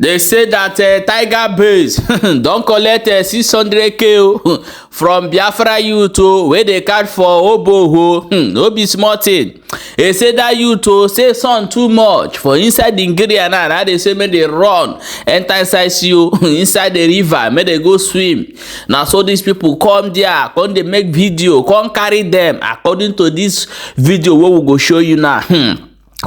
They say that Tiger Base don collect 600K o from Biafra youth o wey dey catch for Oboho. No be small thing. They say that youth o say sun too much for inside Nigeria now. Now they say make they run enter inside sea o, inside the river, make they go swim. Na so these people come there, come dey make video, come carry them according to this video wey we go show you now.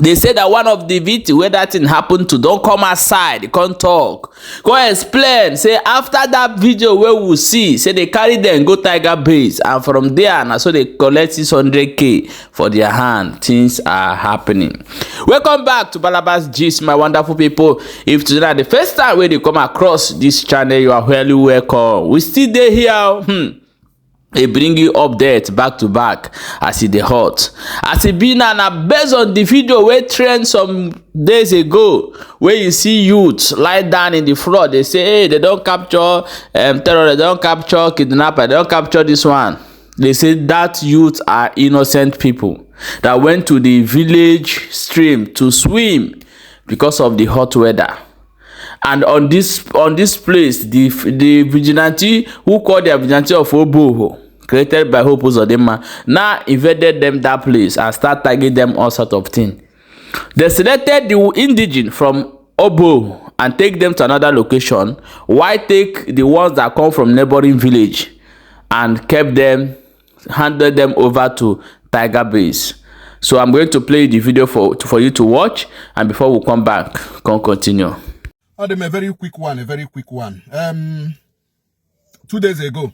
They say that one of the victim wey that thing happen to don come outside, come talk, come explain say after that video wey we see, say they carry them go Tiger Base, and from there na so they collect 600K for their hand. Things are happening. Welcome back to Balabas Gist, my wonderful people. If today na the first time wey dey come across this channel, you are highly welcome. We still dey here. Dey bring you update back to back as e dey hot. As e be now, na based on the video wey trend some days ago wey you see youths lie down in the floor, dey say, hey, they don capture terrorists, they don capture kidnapper, they don capture this one. They say that youth are innocent people that went to the village stream to swim because of the hot weather. And on this place, the vigilante who call their vigilante of Oboho, created by Hope Uzodinma, now invaded them that place and start tagging them all sort of thing. They selected the indigene from Oboho and take them to another location, while take the ones that come from neighboring village and kept them, handed them over to Tiger Base. So I'm going to play the video for you to watch, and before we come back, come continue. Ọ dị m a very quick one, a very quick one. 2 days ago,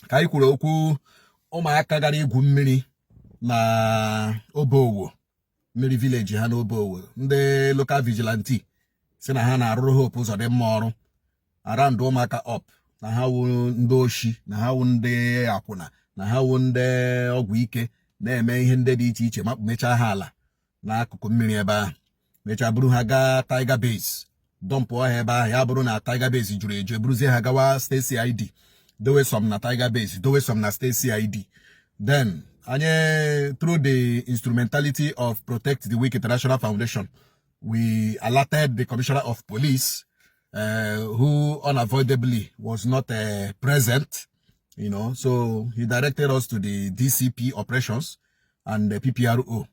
ka anyị kwuru okwu ụmụaka gara igwu mmiri na Obowo, mmiri village ha n'Obowo. Ndị local vigilante si na ha na-arụrụ Hope Uzodimma ọrụ around ụmụaka up na ha wụ ndị oshi, na ha wụ ndị akwụna, na ha wụ ndị ọgwụ ike, na-eme ihe ndị dị iche iche, makpu mechaa ha ala n'akụkụ mmiri ebe ahụ, mechaa buru ha gaa Tiger Base, dumpụọ ha ebe ahụ. Ya bụrụ na Tiger Base juru eju, eburuzie ha gawa State CID, dowe some na Tiger Base, dowe some na State CID. Then anyị, through the instrumentality of Protect the Weak International Foundation, we alerted the Commissioner of Police, who unavoidably was not present. So he directed us to the DCP operations and the PPRO.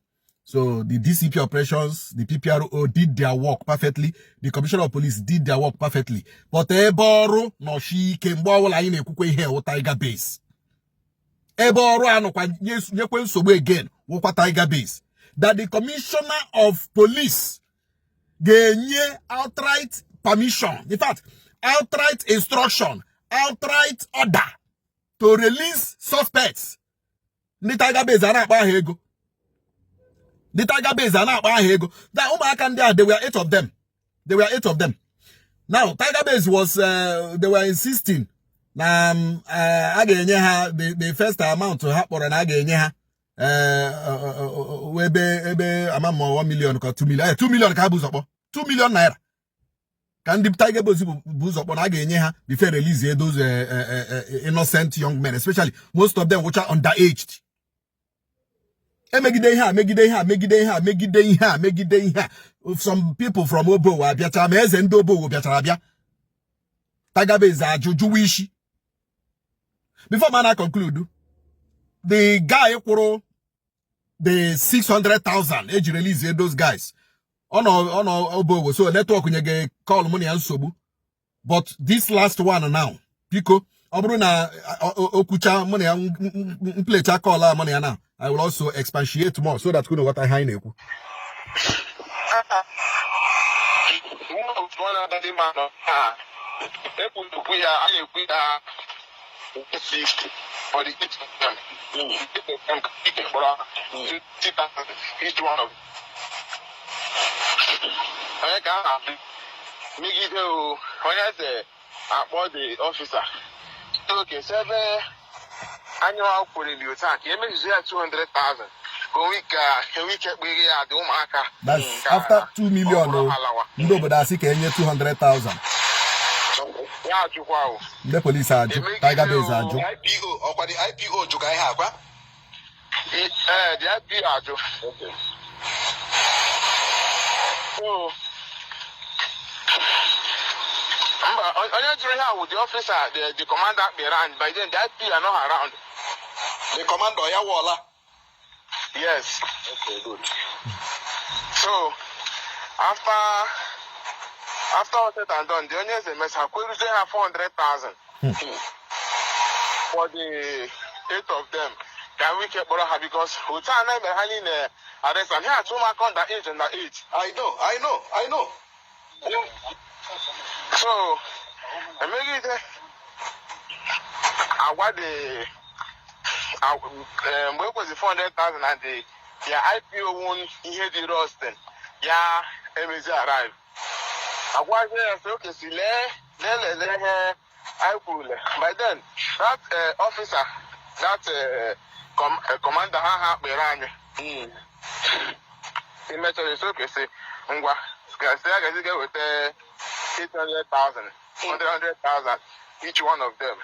So the DCP operations, the PPRO did their work perfectly. The Commissioner of Police did their work perfectly. But ebe ọrụ nọchi ike mgbe ọbụla anyị na-ekwukwe ihe wụ Tiger Base. Ebe ọrụ a nọkwa nyekwe nsogbu again wụkwa Tiger Base. That the Commissioner of Police ga-enye outright permission, in fact, outright instruction, outright order to release suspects. Ndị Tiger Base a na-akpọ aha ego. Ndị Tiger Base a na-akpọ aha ego. That ụmụaka ndị a, they were eight of them. They were eight of them. Now, Tiger Base was, they were insisting na a ga-enye ha the first amount ha kpọrọ na a ga-enye ha ebe ama ma 1 million ka 2 million, 2 million ka ha bụ ụzọ kpọ, 2 million naira ka ndị Tiger Base bụ ụzọ kpọ na a ga-enye ha before release those innocent young men, especially most of them which are underaged. Emegide ihe a, megide ihe a, megide ihe a, megide ihe a, megide ihe a. Some people from Obowo abịacha, ma eze ndị Obowo bịachara abịa. Tiger Base ajụ, jụwa isi. Before man conclude, the guy kwụrụ the 600,000 eji release those guys, ọ nọ Obowo, so network nye call mụ na ya nsogbu. But this last one now, biko, ọ bụrụ na okwucha mụ na ya, mplecha call a mụ na ya now, I will also expatiate more so that unu ghọta ihe anyị na-ekwu. Ekwuru ya, a na-ekwu ya 60 for the each of them. Each of them ike kpọrọ 20,000 each one of onye ka a na-asị megide o onye eze akpọ the officer oke si ebe anyị kwereli otu a ka emezuzo ya 200,000 ka o nwee ka enwe ike kpere ya dị ụmụaka. That's ka after 2 million ọ bụrụ o ha lawa. Ndị obodo asị ka enye 200,000. Ya ajụkwa o. Ndị polisi ajụ, Tiger Base ajụ. IPO ọkwa, the IPO jụ ka ihe akwa. Ee, the IPO ajụ. So Mba, onye jụrụ ihe a wụ the officer, the commander kpere anyị. By then the IP are not around. The commander ya wụọla? Yes. Okay, good. So after all said and done, the onye eze mecha kweruzie ha 400,000 for the eight of them ka nwee ike kpọrọ ha, because otu a na emere ha niile arrest and ha atụ ụmụaka under age, under age. I know, I know, I know. So emegide agwa the mgbe e kwezi 400,000 and their IPO won ihe dị Rustin ya emezi arrive, agwazie ya sị oke si lee lee lelee ihe anyị kwurule. By then that officer, that commander ha kpere anyị emechara esi oke si ngwa si ya gazi ga-eweta 800,000, 100,000 each one of them.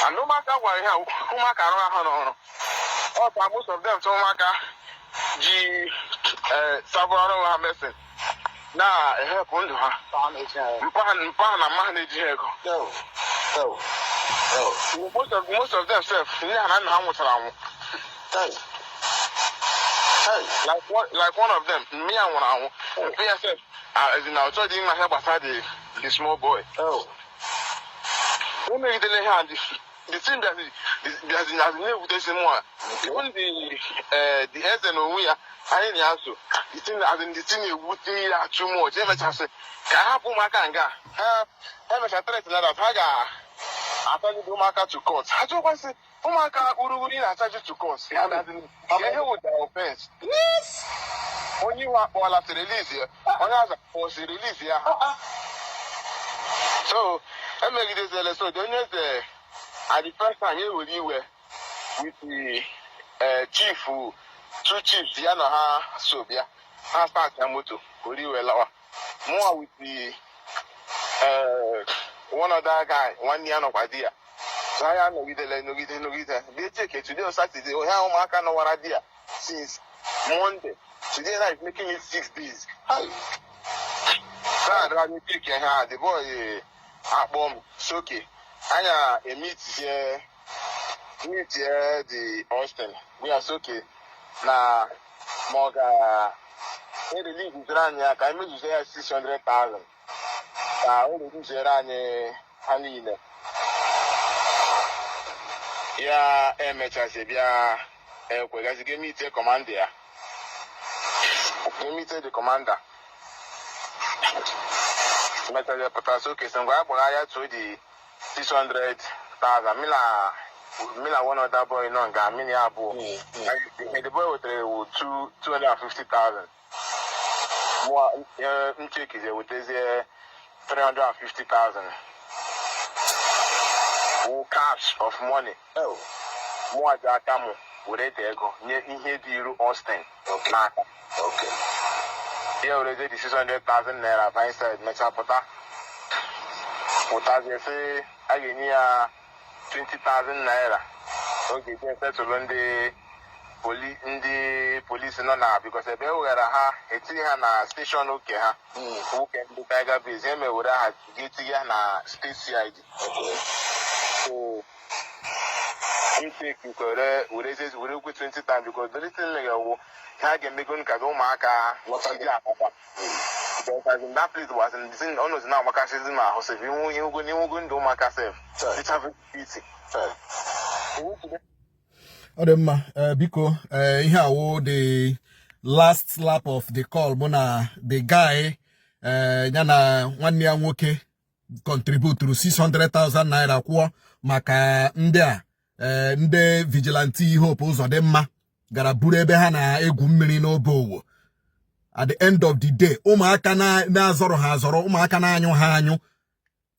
And ụmụaka gwara ihe a, ụmụaka arụ ahụ n'ọrụ ọ ka most of them tụ ụmụaka ji sabụ ọrụ ha mesin na-ehepụ ndụ ha, mpa ha na mma ha na-eji ha ego. No, no, no. Most of them sef, nne ha na nna ha nwụchara anwụ. Hey. Hey. Like one of them, mme ya nwụrụ anwụ, mpe ya sef na ọchọ dị mma ihe gbasara the small boy. Oh. O megidere ihe a, the thing bịazi na-ewutesi mụ a, even the eze na onwe ya anyị na ya so, the thing as in the thing na-ewute ya too much. Emechasị ka ha hapụ ụmụaka nga ha emecha threat na that ha ga-atagide ụmụaka to court. Ha chọkwasị ụmụaka urughuru na-achaji to court ya na ihe wụ their offense? Yes. Onye iwe akpọọla si release ya, onye aza kpọọ release ya. So emegidezele, so the onye eze at the first time ya ewere iwe with the chief, two chiefs ya na ha so bịa, ha start ya moto were iwe lawa. Mụnwa with the one other guy, nwanne ya nọkwa di ya, so ya nọgidele nọgide nọgide bịa cheke. Today on Saturday, onye ahụ ụmụaka nọwara di ya since Monday, today now is making it 6 days. Hey. Saa anyị cheke ha, the boy akpọ m soke anya emitizie meetie the Austin, we are soke na ma ọ ga erelease anyị ya ka anyị mezuzie ya 600,000 ka o release anyị ha niile. Ya emechazi bịa ekwegazi ga meetie commander, ya ga meetie the commander, mechazi pụta soke sị ngwa akpọga ya to the 600,000. Mi na one other boy nọ nga mi na ya abụọ. The boy wetere wu 250,000, mụ nchekizie wetezie 350,000 wụ cash of money. Oh. Mụ ji aka mụ were dị ego nye ihe dị iru Austin n'aka. Ya werezie the 600,000 naira inside, mechaa pụta pụtazie sị a ga-enye ya 20,000 naira oge eji esetụlụ ndị polisi nọ na, because ebe e weghara ha etinye ha na station oke ha nwoke ndị Tiger Base e mewere ha ga-etinye ha na state CID. So intake were were were 20 times, because the little thing wụ ha ga-emego nka gị ụmụaka Nghọta. Ji akpakpa, because as in that place was in the ọnọdụ na-agbakasịzi m ahụ sef, ihu ihugo n'ihugo ndụ ụmụaka sef dịcha very pity. Ọ dị mma. Biko, ihe awụ the last lap of the call mụ na the guy, ya na nwanne ya nwoke contributuru 600,000 naira kwụọ maka ndị a, ndị vigilante Hope Uzodimma gara buru ebe ha na-egwu mmiri n'obe owo. At the end of the day, ụmụaka na-azọrọ ha azọrọ, ụmụaka na-anyụ ha anyụ,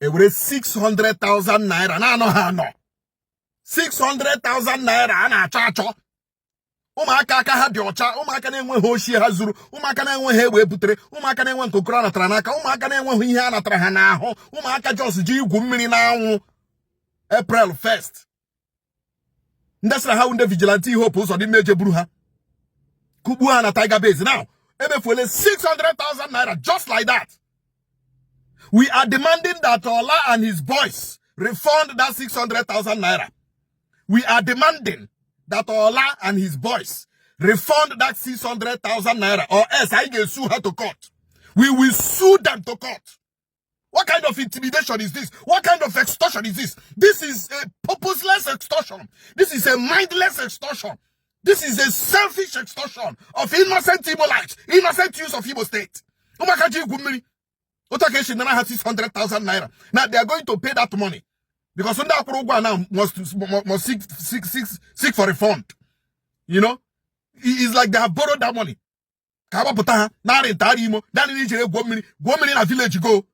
ewere 600,000 naira na-anọ ha anọ, 600,000 naira a na-achọ achọ, ụmụaka aka ha dị ọcha, ụmụaka na-enweghị ochie ha zuru, ụmụaka na-enweghị egbe ebutere, ụmụaka na-enwe nkokoro a natara n'aka, ụmụaka na-enweghị ihe a natara ha n'ahụ, ụmụaka jos ji igwu mmiri n'anwụ April 1st. Ndị sịra ha wụ ndị vigilante Hope Uzodimma eje buru ha kugbuo ha na Tiger Base. Now emefuole 600,000 naira just like that. We are demanding that Ola and his boys refund that 600,000 naira. We are demanding that Ola and his boys refund that 600,000 naira, or else I will sue her to court. We will sue them to court. What kind of intimidation is this? What kind of extortion is this? This is a purposeless extortion. This is a mindless extortion. This is a selfish extortion of innocent Imolites, innocent youths of Imo State. Ụmụaka ji igwu mmiri. Otu aka esi nara ha 600,000 naira. Now they are going to pay that money. Because ndị akwụrụ ụgwọ a now must seek for refund. It's like they have borrowed that money. Ka agbapụta ha narị ntarị Imo, naanị na ijere gwuo mmiri na village go.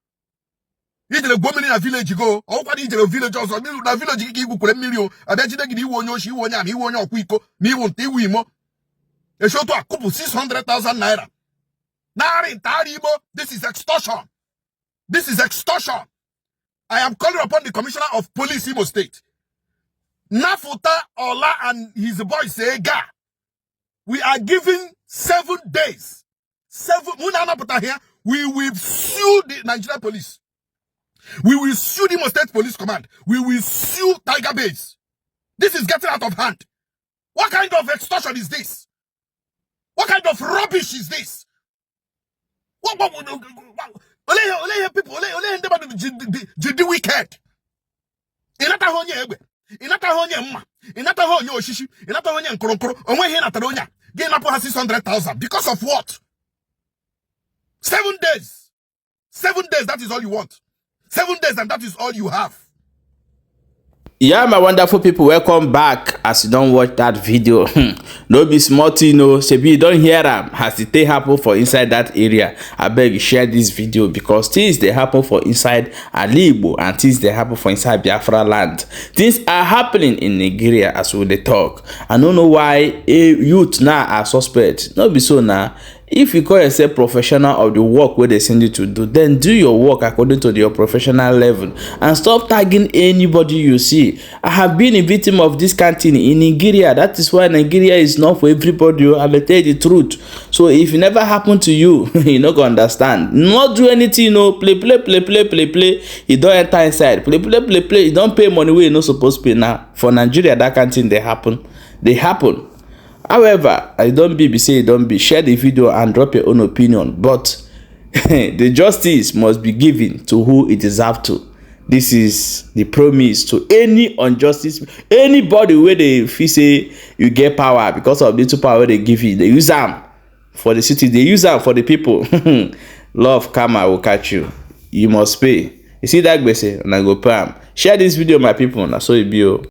Ijere gwuo mmiri na village go, ọgwụkwa na ijere village ọzọ na village gị ka igwukwere mmiri o, abịa jide gị na iwu onye oshi, iwu onye ama, iwu onye ọkwa iko, na iwu nta, iwu Imo. Esi otu a kụpụ 600,000 naira. Narị ntarị Imo, this is extortion. This is extortion. I am calling upon the Commissioner of Police, Imo State. Nafuta Ola and his boys say, "Ga. We are giving 7 days. Seven. Muna anapụta here. We will sue the Nigeria Police. We will sue the Imo State Police Command. We will sue Tiger Base. This is getting out of hand. What kind of extortion is this? What kind of rubbish is this? What, ole ihe people, ole ihe ndị mmadụ ji dị wicked. Ị nataghị onye egbe, ị nataghị onye mma, ị nataghị onye osisi, ị nataghị onye nkụrụnkụrụ, onwe ihe ị natara onye a, gị napụ ha 600,000 because of what? 7 days. 7 days, that is all you want. 7 days, and that is all you have. Yeah, my wonderful people, welcome back. As you don watch that video, no be small thing o. Shebi you don hear am as e take happen for inside that area. Abeg, share this video, because things dey happen for inside Ali Igbo and things dey happen for inside Biafra land. Things are happening in Nigeria as we dey talk. I no know why a youth now are suspect. No be so na. If you call yourself professional of the work wey dey send you to do, then do your work according to your professional level and stop tagging anybody you see. I have been a victim of this kind thing in Nigeria. That is why Nigeria is not for everybody o. I dey tell you the truth. So if e never happen to you, you no go understand. No do anything o. Play play play play play play, e don enter inside. Play play play play, e don pay money wey e no suppose pay. Now for Nigeria, that kind thing dey happen, dey happen. However, e don be say e don be. Share the video and drop your own opinion, but the justice must be given to who it deserve to. This is the promise to any injustice. Anybody wey dey feel say you get power, because of little power wey dey give you, dey use am for the city, dey use am for the people, law of karma will catch you. You must pay. You see that gbese, una go pay am. Share this video, my people. Na so e be o.